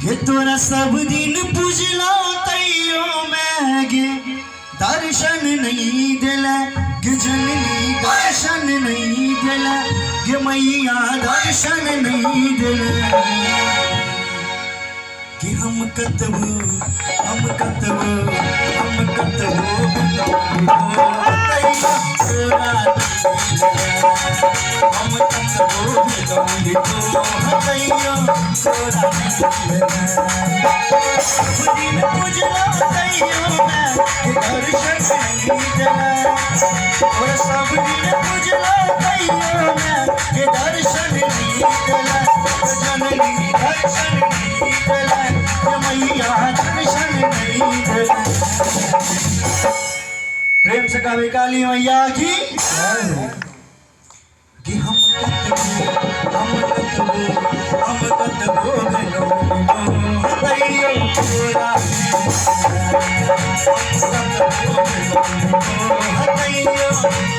के तोरा सब दिन पूजलो तैयो मैं गे दर्शन नहीं देला गे जननी दर्शन नहीं देला गे मैया दर्शन नहीं देला कि हम कतबो हम कतबो हम कतबो तैयो तोरा हम कतबो तैयो तोरा सब दिन पूजलो तैयो मैं कि दर्शन नहीं देला और सब दिन पूजलो तैयो मैं कि दर्शन नहीं देला जननी दर्शन नहीं देला के मैया दर्शन नहीं देला। प्रेम से कभी काली मैया की कि हम कतबो हम कतबो हम कतबो भेलो तैयो तोरा हम कतबो भेलो तैयो तोरा।